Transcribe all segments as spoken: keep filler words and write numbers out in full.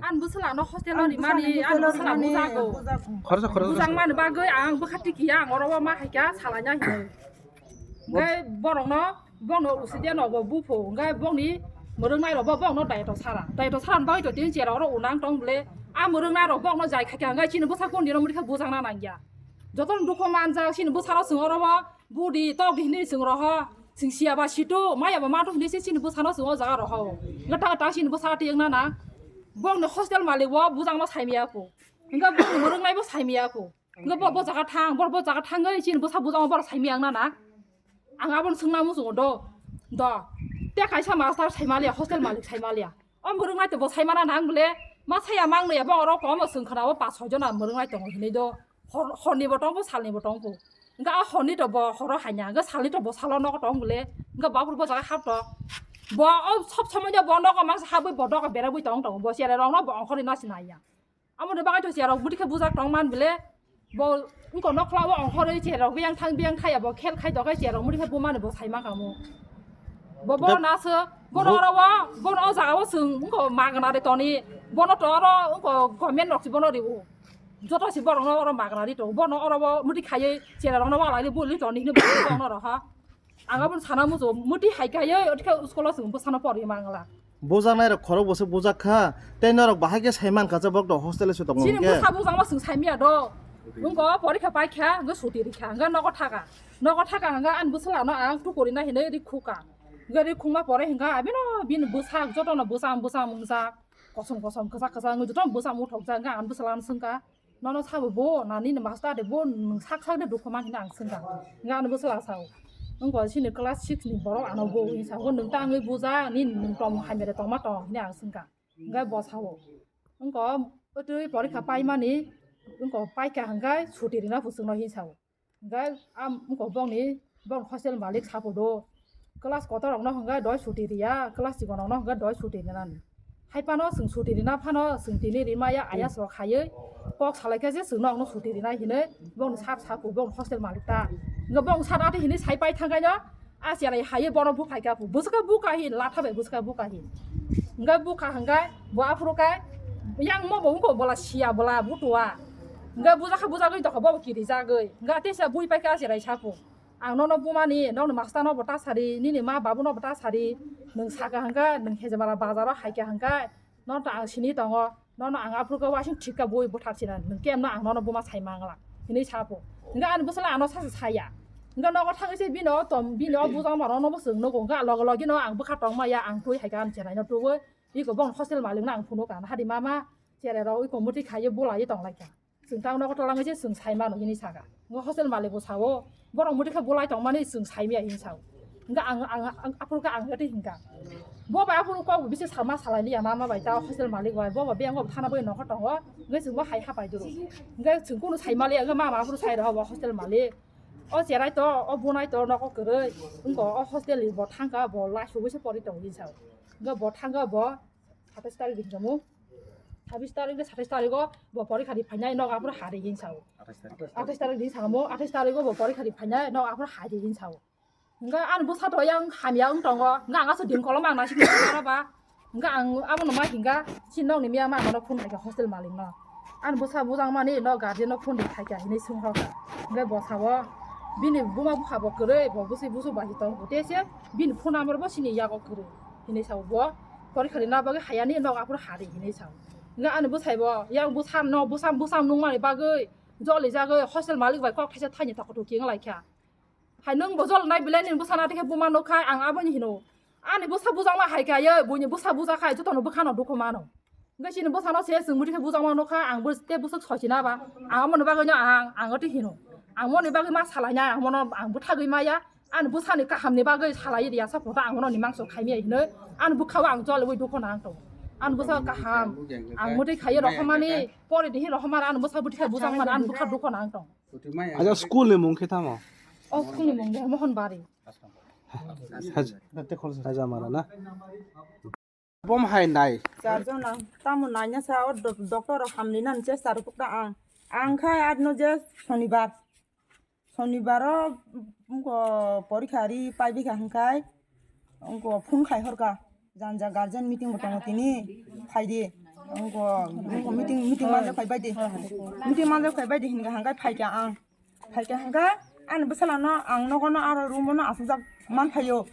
Ani bwswlano hostel o rimani, ani bwswla bujago. Khoroksa, khoroksa. Bujang mani bagwi ang bwkha tiki ya, ang oro ma hai kha salai na hinwi. Hwnkhe borokno, bono usi de no bo bupho, hwnkhe boni mwrwknai rok bo, bono daito sara. Daito sara ni bagwi to tin chera oro unang tong bwle. A mwrwknai rok bono jai khai kha, hwnkhe chini bwsa kon dino muri khe bujang na nang ya. Jotono dukho manjak, chini bwsano chwng oro bo budi tok di hinwi chwng roho. Chwng siya ba situ, maya ba matu hinwi se chini bwsano chwng o jaga roho. Hwnkhe ta, ta chini bwsa tiyang na na. Bongni hostel malik bo bujang no sai miya kho. Hwnkhe bongni mwrwknai bo sai miya kho. Hwnkhe bo, bo jaga thang, bo, bo jaga thangwi chini bwsa bujang o borok sai miya wng na na. Ang abono swngna muchungo do. Do. Te kaisa master sai maliya, hostel malik sai maliya. O mwrwknai to bo sai mana nang bole. Ma saya mang no ya, bo oro komo swng khna o pas soi jona mwrwknai tongo hinwi do. Hor, horni bo tongpho, salni bo tongpho. Hwnkhe a horni to bo horo hanya, hwnkhe salni to bo salo nogo tong bole. Hwnkhe bo aphuru bo jaga hap to. Bo o sob somoi no bo nogo mangsa habwi bo doga berabwi tong tongo. Bo cherai rok no bo ongkhorwi no sinai ya. Amo ni bagwi to cherai rok bwtwi khe bujak tong man bole. Bo wngko nokla o ongkhorwi cherai rok biyang thang biyang thaya bo khel khai dogai cherai rok bwtwi khe bumani bo sai mankha mo. Bo, bo na se, bo oro bo, bo o jaga o chwng wngko magna de toni. Bono to oro wngko government rok si bono riwo. Joto si borokno oro magna ri tongo. Bono oro bo muti khaiwi cherai rokno wala ri buli toni hinwi bono oro ha. Ang aboni sana muchungo muti hai khaiwi otikhe school o chwng bwsano porwi mangla. Bujaknai rok khorok bwswk bujak kha, tei norok bahai khe sai man kha je borok do hostel o se tongo hwnkhe. Chini bwsa bujakma chwng sai miya do. Wngko porikha pai kha, wngkhe suti ri kha, wngkhe nogo thaka. Nogo thaka hwnkhe ani bwswlano ang tukuri na hinwi ri khuka. Wngkhe ri khungma pore hwnkhe abino bini bwsa jotono bwsa bwsa wngjak. Kosom kosom kwchak kwchak wngwi jotono bwsa muthokjak, wngkhe ang bwswlano swngkha. Nono sabo bo, na nini master de bo, nwng sak sak de dukhu man hinwi ang swngkha. Wngkha ano bwswla sao. Wngkha chini class six ni borok ano bo, hinwi sao, nwng tangwi buja, nini nwng tongmung hamya de tongma tong hinwi ang swngkha. Wngkha bo sao. Wngkha otwi porikha paimani, wngkha paikha hwnkhe suti rina phuchwkno hinwi sao. Hwnkhe am wngkha bongni, bong hostel malik sapodo. Class kotor rokno hwnkhe doi suti riya, class chikon rokno hwnkhe doi suti rinani. Hai phano chwng suti rina phano chwng tini rimaya ayas rok haiwi kok salai khe se chwngno ang no suti rinai hinwi bongni sir saku bong hostel malik ta. Hwnkhe bong sir ati hinwi sai pai thangkhaino a cherai haiwi bono buphai kha phu. Bwswkhe bukha hin latha bai bwswkhe bukha hin. Hwnkhe bukha hwnkhe bo aphuru khe yang mo bo wngkha bola siya bola butua. Hwnkhe bujakha bujagwi tongkha bo kirijagwi. Hwnkhe tesa bui pai khe a cherai saku. Ang nono bumani, nokni master no bo ta sari, nini ma babu no bo ta sari, nwng saka hwnkhe, nwng Hejemara bazar o hai kha hwnkhe, nono to ang sini tongo, nono ang aphuru khe wasing thik kha bui bwthar sina, nwng kemno ang nono buma sai mangla, hinwi sapo. Hwnkhe ani bwswla ano sacha saya. Hwnkhe nogo thangwi se bini o tom, bini o bujang ma nono bo chwng nugo, hwnkhe loge loge no ang bwkha tong maya, ang twi hai kha ani cherai no tubui, iko bong hostel malik no ang phunuk kha, hadi mama, cherai rok iko muti khaiwi bulaiwi tong lai kha. Chwng tang nogo tolangwi se chwng sai mano hini saka. Ngo hostel malik bo sao, borok muti khe bolai tongmani chwng sai maya hini sao. Hingke ang, ang, ang, aphuru khe ang ete hingka. Bo bai aphuru kok bisi sama salai liya mama bai ta hostel malik bai. Bo bai beng bo thana bai nokho tongo. Hingke chwng bo hai hapai duru. Hingke chwng kunu sai mali hingke mama aphuru sai roho bo hostel malik. O cherai to, o bunai to nogo kwrwi. Hingke o hostel ni bo thangka bo lai subui se pori tongo hini sao. Hingke bo thangka bo Satais tarik din kamu. Sabis tarik de satais tarik o bo porikha di phainai nok aphuru hari hin sao. Atais tarik din samo, atais tarik o bo porikha di phainai nok aphuru hari hin sao. Hingga ani bwsa to yang hamya wng tongo. Hingga ang aso din kolom ang nasi ba. Hingga ang abo no ma hingga si nok ni miya ma ano phone khaika hostel malik no. Ani bwsa bujang mani no guardian no phone di khaika hinui sung hoka. Hingga bo sao bini buma bupha bo kwrwi bo bwswi busu bai tong kute se bini phone number bo sini yago kwrwi. Hinui sao bo, porikha rina bagwi hayani nok aphuru hari hinui sao. Hingke ani bwsai bo, yang bwsam no, bwsam, bwsam nungmani bagwi, joli jagwi, hostel malik bai kok thaisa thaini toko toki wng laikha. Hai nwng bo jol nai belai nini bwsa na tikhe buma nukha, ang aboni hino. Ani bwsa bujak ma hai kha ye, buini bwsa bujak khai jotono bwkhano dukhu mano. Hingke chini bwsano se chwng muti khe bujak ma nukha, ang bo te bwswk soichina ba, ang amoni bagwi no ang, ang oti hino. Ang moni bagwi ma salai na, ang mono ang bwthagwi maya. Ani bwsani kahamni bagwi salai rwya sa photo ang bono ni mangso khaimya hinwi ani bwkhao ang choliwi dukho nang tongo. Ani bwsa kaham ang mwtwi khaiwi rohormani pori dihi rohormani ani bwsa bwtwi khe bujak mani ani bwkha dukho nang tongo. Aja school ni mung khe tamo? O school ni mung de Mohon Bari. Haj-, Hajamara na? Bom hai nai. Charjon ang tamo naina sa o do-, doctor rok hamni nani chesta rwkuk ta ang. Ang khai adno je sonibar. Sonibaro wngko porikha ri paibikha hwnkhe wngko phone khai horkha, jani ja guardian meeting bo tongo tini, phaidi wngko, wngko meeting, meeting manjak phai baidi, meeting manjak phai baidi hinkha hwnkhe phaikha ang, phaikha hwnkhe ani bwsalano ang nogono aro room o no asukjak manphaio.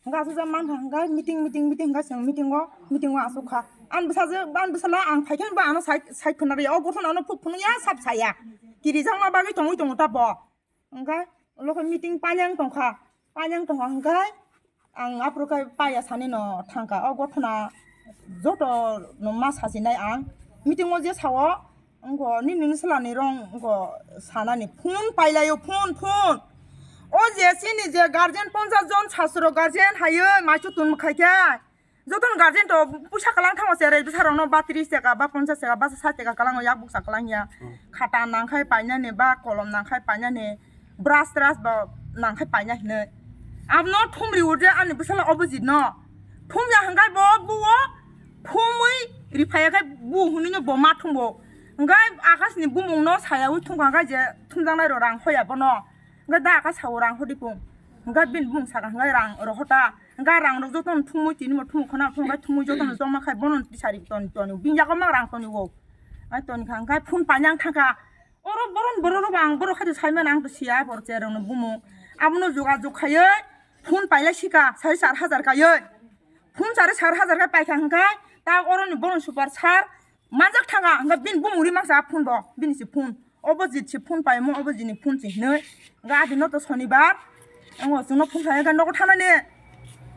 Hingke asukjak mankha hingke meeting, meeting, meeting hingke chwng meeting o, meeting o asuk kha. Ani bwsajwk, ani bwsala ang phaikhe ba ano sai, sai khwna rwya. O gothono ano phuk phunukya sab saya. Kirijakma bagwi tongwi tongo ta bo. Hingke ulo khe meeting painang tongkha. Painang tongkha hingke ang aphuru khe paiya sani no thangkha. O gothona joto no ma sachinai ang. Meeting o je sao, wngkho nini nwswlani rong wngkho sanani phone pailaio, phone, phone. O je chini je guardian ponchas jon sasro guardian haio maichu tun khaikhe. Jotono guardian to puisa kalang thango cherai bwsarokno ba tris taka, ba ponchas taka, ba sat taka kalango yak bukcha kalang ya. Hmm. Khata nangkhai painani, ba kolom nangkhai painani, brush trush bo nangkhai paina hinwi. Abno thumri urde ani bwsala opposite no. Thumya hwnkhe bo buo thumwi riphaiya khe bu hwnwi no bo ma thumbo. Hwnkhe akasni bumung no sayawi thumkha hwnkhe je thumjaknai rok rang hoya bono. Hwnkhe da akha sao rang hodi pung. Hwnkhe bini bumung saka hwnkhe rang rohota. Hwnkhe rang rok jotono thumwi tini bo thumwi khona thumwi thumwi jotono joma khai bono tisari toni toni. Bini yago ma rang toni o. Ai toni kha hwnkhe phone painang thangkha. Oro boron borok rok ang borok khato saimano ang to siya borok cherokno bumung. Abono jogajog khaiwi phone pailai sika sari char hajar kaiwi. Phone sari char hajar khe paikha hwnkhe ta oroni boron super sar manjak thanga hwnkhe bini bumung ri mangsa phone bo bini se phone. Obo jit se phone paimo obo jini phone se hinwi. Hwnkhe adino to sonibar. Ang o chwngno phone khaikhe nogo thanani.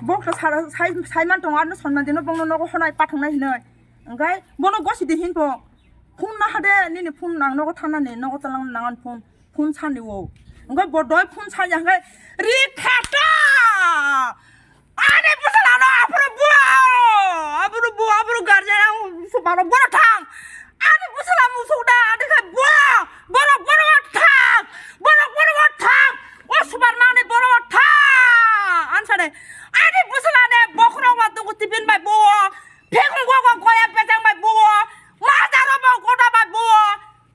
Bok to sara sai, saiman tongo arno sonman dino bongno nogo honai pathongnai hinwi. Hwnkhe bono gosi di hinpo. Phone no hade nini phone nang nogo thanani nogo talang nangan phone. Phone sani o. Hwnkhe bo doi phone sanya hwnkhe ri khata. Ani bwsala no aphuru bua. Aphuru bua, aphuru guardian ang supano bono thang. Ani bwsala musuk da, ani khe bua. Borok bono thang. Borok bono thang. O subar mani bono thang. Ansare. Ani bwsala ne bokhorok wa tuku tipin bai bua. Phekung go go goya bejang bai bua. Majaro bo goda bai bua.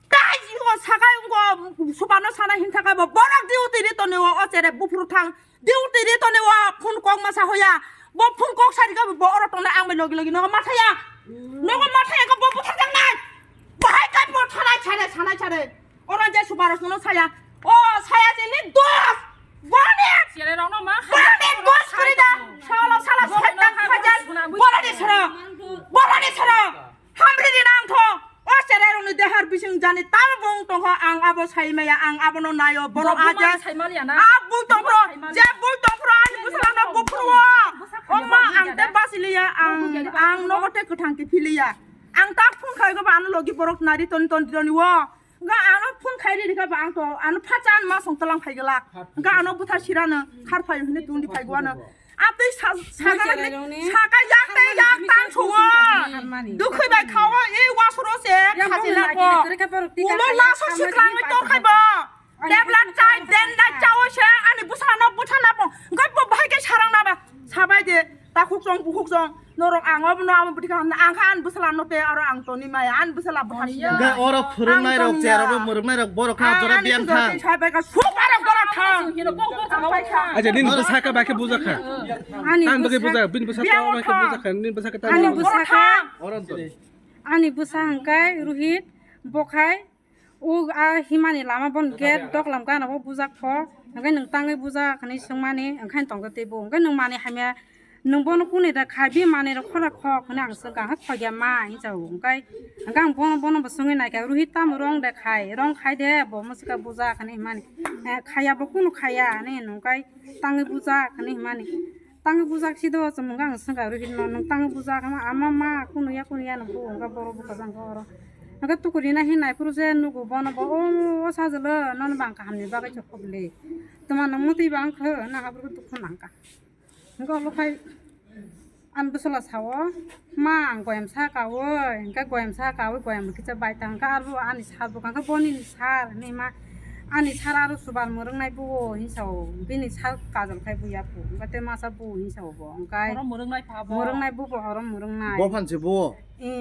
Tai jio sakai wngko, subano sana hinthaka bo, borok duty ri toni o, o chere buphuru thang, duty ri toni o, phone kok ma sa hoya, bo phone kok sari ka bo oro tongna ang bai logi logi nogo mathaya, nogo mathaya ko bo buthar jang nai, bahai kai bo thanai chare, sanai chare, oro je subaro sono saya, o saya je ni dos, boni, Chere rok no ma boni dos kuri da, sala sala bo sai no tak ha hajar, suna bui bora de sara, bora de sara. Hamri di nang tho. O cherai rok ni dehar bising jani tamo bung tong kho ang abo sai maya ang abo no nayo bono Bo buma aja. Sai maliya na. A bung tong pro. Bo sai maliya. Je bung tong pro ani bwsala no bo pro. Bo sa O ma khani ang bo te gede. Basi liya ang Bo gede ang ba no bo. Te kwthang ke philiya. Ang ta phone khai go ba ano logi borok nari ton ton doni wo. Ga ano phone khai ri kha ba ang to ano phacha an ma song talang phai glak. Ga ano butha sira no khar phai hini tungdi phai gwa no. Atwi sa sa ga ni sa ga yak te yak tan suwa. Dukhi bai khawa e wa soro se khasi na ko. Ulo la so siklang to khai ba. Tebla chai den dai chawo se ani bwsala no bwtha na pong. Gop bo bahai ke sarang na ba. Sabai de ta khuk song bu khuk song. Norok ang obo no amo bwtha kha ang kha an bwsala no te aro ang toni maya an bwsala bwtha si. Ga oro phwrwngnai rok, cherok murwngnai rok borok kha jora biang kha. Sabai ka suk aro borok kha. Aja nini bwsa ka bai khe buja kha. Ani bwsa bini bwsa ka bai khe buja kha. Nini bwsa ka ani bwsa kha. Ani bwsa hangkai Rohit bokhai. O a himani lama bon gate dok lam gana o bujak pho. Hingke nwng tangwi bujak hinwi swngmani, hingke tongkhe teibo. Hingke nwng mani hamya, nwng bono kuni da khai, bi mani rok khora khok hinwi ang swngkha, hingke khogya ma hinwi sao. Hingke, hingke ang bono, bono bo swngwi naikha, Rohit tamo rong de khai, rong khai de, bo mwswkha bujak hinwi himani. Eh, khaya bo kunu khaya hinwi nwng kai tangwi bujak hinwi himani. Tangwi bujak si do, chwng hwnka ang swngkha Rohit no, nwng tangwi bujak, ama, ama, ma, kunu ya, kunu ya, nwng bo hwnka borok bwkha jang khe oro. Hwnka tukurina hin nai phuru se nugo bono bo, o, o sajwlo, nono bo ang kaham ni bagwi se khobli. Tuma nwng mwtwi ba wngkha, nang aphuru dukhu nangkha. Hwnka ulo khai, ani bwsala sao, ma, ang goyam sa kaui, hwnka goyam sa kaui, goyam kisa bai ta hwnka, aro ani sar bwkha hwnka boni sar hinwi ma. Ani sara aro subar mwrwngnai buo hinwi sao, bini sar kajol khai buya phu, hwnkhe tei masa buo hinwi sao bo, hwnkhe oro mwrwngnai pha bo. Mwrwngnai bubo oro mwrwngnai. Bo phan se buo.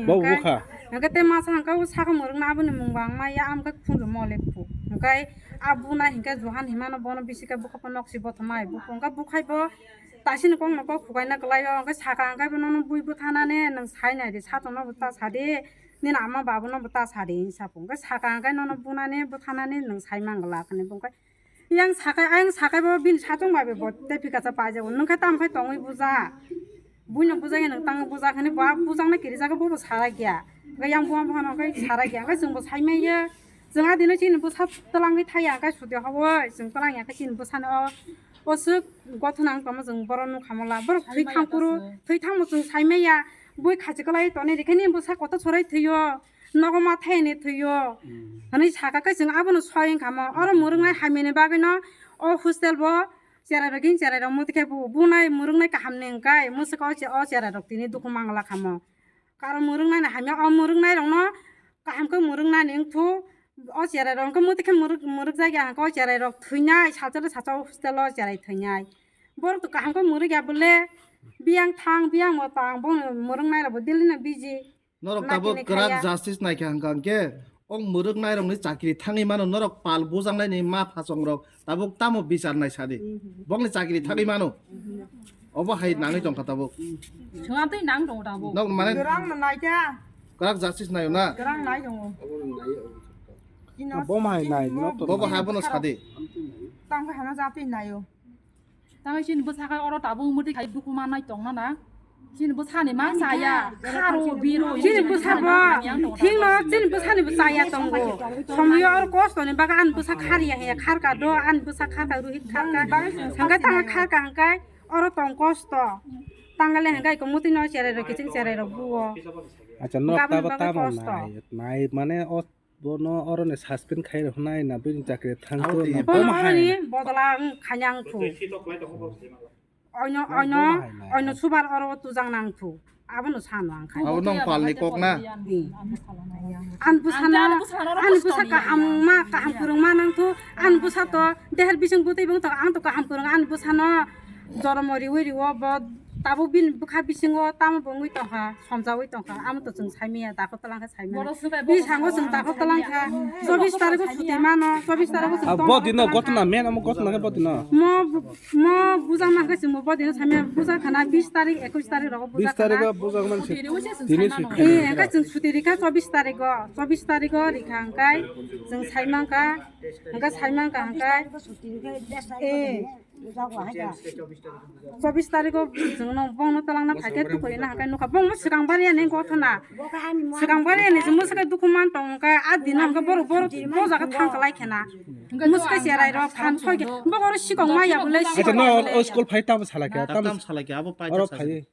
Bo hwnkhe, bukha. Hwnkhe tei masa hwnkhe o saka mwrwngna aboni mung bang ma ya, amkhe khunju mole phu. Hwnkhe a buna hwnkhe Johan himano bono bisi khe bukha pho nok si bothomai, bukha hwnkhe bukhai bo tasini kokno kok khukaina kwlaio, hwnkhe saka hwnkhe bono bui bwthanani nwng sai nai di, satung no bo ta sa di. Nini ama babu no bo ta sadi hinwi sapung. Hwnkhe saka hwnkhe nono bunani bwthanani nwng sai mangla hwnwi bung khe. Yang sakai, ayang sakai bo bini satung bai bo tei phikasa paijago. Nwng khe tamo khe tongwi buja. Buino buja khe nwng tangwi buja hwnwi bo bujakna kirijagwi bobo sarakya. Hwnkhe yang buma buphano khe sarakya. Hwnkhe chwngbo saimanya. Chwng adino chini bwsa twlangwi thaya hwnkhe sudi hawoi. Chwng twlangya khe chini bwsano o, o swk gothona wng tongma chwng borok nukha mola. Borok thwi thang kuru, thwi thangmo chwng saimanya. Bui khachi kwlai toni rikhe ni bwsa kotor sorai thwio, nogo ma thaini thwio. Hwnwi saka khe chwng abono soi wngkha mo. Oro mwrwngnai hamyani bagwino o hostel bo cherai rok gini cherai rok muti khe bu-, bunai mwrwngnai kaham ni wngkai. Mwswk o che-, o cherai rok tini dukhu mangla kha mo. Karon mwrwngnai ni hamya o mwrwngnai rokno kaham khe mwrwngnani wngthu. O cherai rok wngkhe muti khe mwrwk, mwrwk jak ya hwnkhe o cherai rok thwinai salsa le salsa o hostel o cherai thwinai. Borok to kaham khe mwrwk ya bole. Biyang thang, biyang bo tang, bo mwrwk nai rok bo daily no busy. Norok tabuk kwrak justice naikha hwnkha hwnkhe, o mwrwk nai rokni chakri thangwi mano, norok pal bujaknaini ma phasong rok tabuk tamo bichar nai sadi. Bokni chakri thangwi mano. Obo hai nangwi tongkha tabuk. Chwng tei nang tongo tabuk. Nok mane kwrak no naikha. Kwrak justice nayo na. Kwrak nai tongo. Bo mai nai, nok to bobo hai bono sadi. Tang khe hana jatwi nayo. Tangwi chini bwsakhe oro tabuk muti khai dukhu manai tongna na. Chini bwsani ma chaya, kharo biro. Chini bwsa bo, thingno chini bwsani bo chaya tongo. Somyo oro kosto ni baga ani bwsa khariya he kharka do, ani bwsa kharka Rohit kharka. Hangkai tanga kharka hangkai oro tong kosto. Tangale hangkai ko muti no cherai rok kiching cherai rok buo. Acha nok tabo tamo nai, nai mane o Bono oroni suspend khai rw hwnai na bini chakri thangkhe. Abo na tini bo ma hai. Oroni bodol ang khanyang thu. Oino, oino, oino subar oro tujang nang thu. Abono sano ang khai. Abo nong palni kok na. An bwsana, an bwsa kaham ma, kaham kwrwng ma nang thu. An bwsa to deher bising bwtwi bwng to ang to kaham kwrwng an bwsano. Joromo riwi riwo bo tabuk bini bwkha bisingo tamo bo wngwi tongkha, somjawi tongkha, amo to chwng saimanya, dakhor twlang khe saimanya. Bisango chwng dakhor twlang kha, chobbish tarikho chuti mano, chobbish tarikho chwng. Ah, bo dino gotna, men amo gotna khe bo dino. Mo, mo bujak man khe chwng bo dino saimanya, bujak khana bish tarik, ekush tarik rogo bujak khana. Bish tarikho bujak man se, tini se. Eh, hwnkhe chwng chuti rikha chobbish tarikho, chobbish tarikho rikha hwnkhe chwng saimangkha, hwnkhe saimangkha hwnkhe. Eh. Chobbish tarikho chwngno bongno twlangna phaikhe tukurina hwnkhe nukha. Bongno swkang bariyani gothona. Swkang bariyani se mwswkhe dukhu man tong hwnkhe a dino hwnkhe borok, borok bo jaga thang kwlai khena. Mwswkhe cherai rok phan soi khe. Bo oro sikong maya bole sikong. Acha no, o school phai tamo salakya, tamo salakya, abo pai oro phai.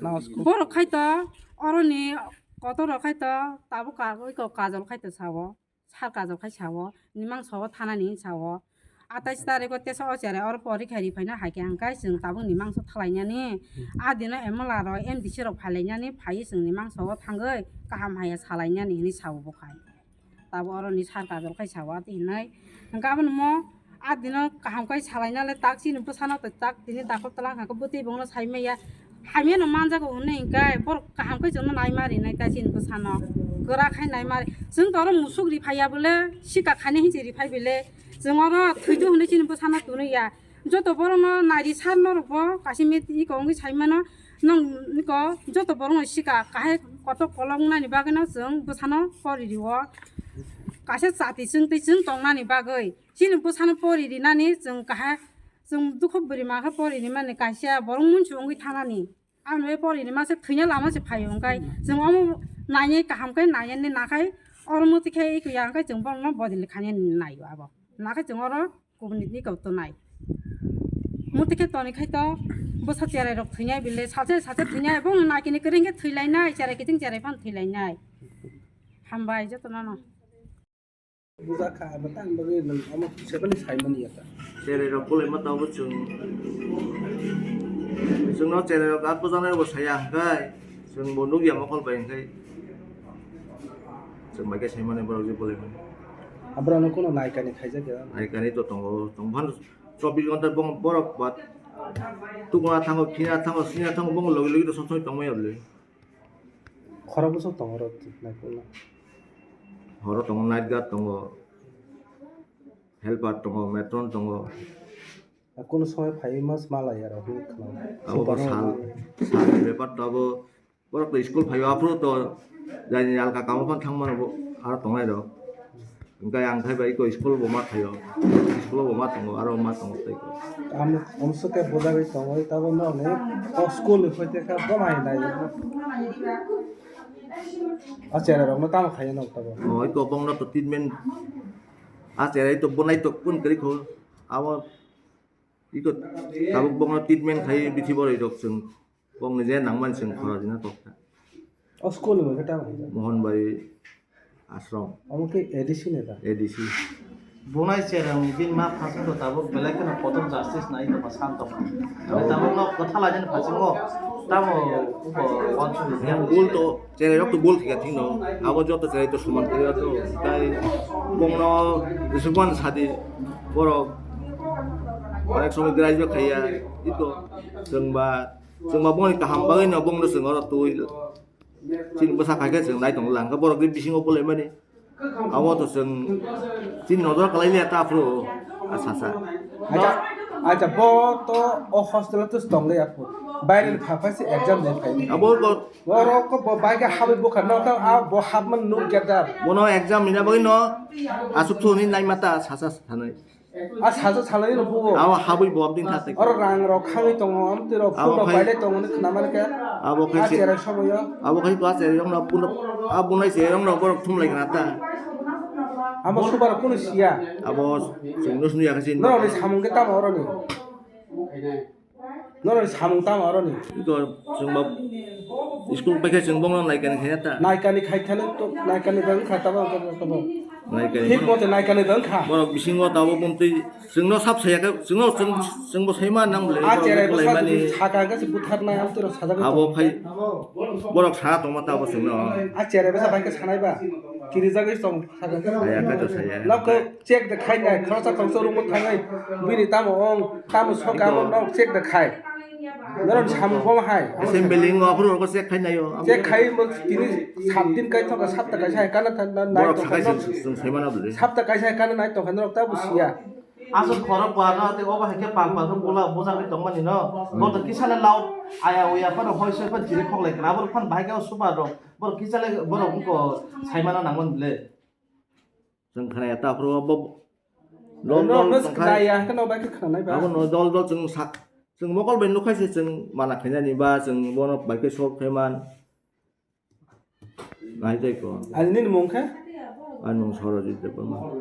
Na school. Borok khai to, oroni kotor rok khai to, tabuk ka-, oi ko kajol khai to sao. sar kajol khai sao, nimang sao thanani sao. Atais tariko tesa o cherai oro porikha ri phaina hai khe ang kai chwng tabuk nimang so thalainani. A dino M L A rok M D C rok phailainani phaiwi chwng nimang sao thangwi kaham haiya salainani hinwi sao bo khai. Tabuk oro ni sar kajol khai sao ati hinwi. Hwnkhe abono mo a dino kaham khai salaina le tak chini bwsano tak tini dakhor twlang hwnkhe bwtwi bongno sai maya. Hamya no manjago hwnwi hwnkhe borok kaham khe chwngno naima rinai ta chini bwsano. Kwrak khai naima ri. Chwng to oro musuk ri phaiya bole, sika khaina hinwi ri phai bole. Chwng oro thwidu hwnwi chini bwsano tunu ya. Joto borokno nairi sar norokbo kaisa met iko wngwi sai mano. Nong iko joto borokno sika kahai kotor kolok wngnani bagwino chwng bwsano pori rio. Kaisa chati chwng twi chwng tongnani bagwi chini bwsano pori rinani chwng kahai chwng dukhu bwrwi mankha pori rimani kaisa borok munsu wngwi thanani. Ang be pori ni masa thwina lama se phaio, hwnkhe chwng omo nainai kaham khe nainani nakhai, oro muti khe iko ya hwnkhe chwng borokno bodil khainani naio abo. Nakhai chwng oro kubuni ni kok to nai. Muti khe toni khai to bwsa cherai rok thwinai bile sacha sacha thwinai bo naikini kwrwi khe thwilainai, cherai kiting cherai phan thwilainai. Hambai jotono no. Bujakha, abo tang bagwi nwng omo sebani saimani ya ta. Cherai rok bolai ma tongo chwng. Chwngno cherai rok a bujaknai bo saya hwnkhe, chwng bo nukya mokol bai hwnkhe. Chwng bai khe saimani borok je bolai mani. Aborokno kuno naikani khaijak ya? Naikani to tongo, tong phano chobbish ghonta bong-, borok ba tukuna thango, khina thango, sina thango, bong logi logi to sob somoi tongmani ya bwle. Khorok bwswk tongo oro naikol no? Horo tongo, night guard tongo, helper tongo, matron tongo. Kuno somoi phaiwi mas malai aro hwnwi khwlai. Abo bo sal, sal ni bepar to abo, borok to school phaio aphuru to jaini alka kamo phano thang mano bo, aro tongnai rok. Hwnkhe ang khai bai iko school bo ma thaio. School bo ma tongo, aro ma tongo tei ko. Am, amswk khe bujagwi tongo, tabo nokni o school ni phoite khe bo nai nai. A cherai rokno tamo khaio nok tabo. O, iko bongno to treatment. A cherai to bonai to kun kri kho. Abo iko tabuk bongno treatment khai bithi boroi rok chwng. Bongni je nangmani chwng khoroknwi tok kha. O school ni mungkha tamo? Mohanbari Ashram. Omo khe A D C ni da? A D C. Bunai cherang bini ma phasu to tabuk belai kheno kotor justice nai to pasan to. Abo tabuk no kotha lainani phasingo tamo ko wansu ni. Bul to cherai rok to bul thika thino. Abo joto cherai to soman kaya to. Tai bongno jisuman sadi borok onek somoy graduate khaya ito chwngba Chwng ma bongni kaham bagwi no bongno chwng oro twi chini bwsa khai khe chwng nai tongo lang khe borok ni bisingo bolai mani. Abo to chwng chini nojor kwlai liya ta phuru a sasa. Acha, acha bo to o hostel o to tong liya phuru. Baire ni pha pha se exam de phai. Abo ko Borok ko bo bai khe habwi bukha no ta a bo hapman nuk gedar. Bono exam ni bagwi no asuk thuni nai mata sasa sanai. A saja salai no bugo. Awa habwi bo abdin kha tei. Oro rang rok khangwi tongo, amtwi rok phone rok pailai tongo ni khna man khe. Abo khai a se, cherai somoyo. Abo khai to a cherai rok no phone rok, a bunai cherai rok no borok thum lai khna ta. Amo subar kunu siya. Abo chwng no sunu ya khe sin. Norok ni samung khe tamo oro ni. Norok samung tamo aroni. Ito chwngba school paikhe chwng bongno naikani khaya ta. Naikani khaithani to, naikani bang kha tabo, tabo, tabo. Naikani. Thik mote naikani bang kha. Borok bisingo tabo bumtwi chwngno sab saya khe, chwngno chwng, chwngbo saima nang bole. A cherai bwsa sakha khe se butharnai amtwi rok sajagwi tongo. Abo khai borok sana tongma tabo chwngno. A cherai bwsa bai khe sanai ba. Kirijagwi tong. Saya kha to saya. Nok check de khai nai, khoroksa khoroksa room o thangwi bini tamo ong, tamo sok amo nok check de khai. Norok samung bo hai. Assembly ngo aphuru ko check khai nayo. Check khai mo tini sat din kai thoka, sapta kaisa hai kana than na nai. Borok sakai sing sing sai mana bole. Sapta kaisa hai kana nai tokha norok ta busiya. Aswk khorok barna tei obo hai khe pal pal khe bula bujagwi tongmani no. Bo to kisa le loud aya uya phano hoi soi phano chiri khok lai kana. Aboni phano bahai khe super rok. Borok kisa le borok wngkho saimano nangmani le. Chwng khnaya ta phuru bo dol dol tongkha. Khnaya hwnkhe no bai khe khnanai ba. Abo no dol dol chwng sak, chwng mokol bai nukhai se chwng mana khainani ba chwng bono bai khe solve khai man. Nai tei ko. Ani nini mung khe? Ani mung Sorojit Debbarma.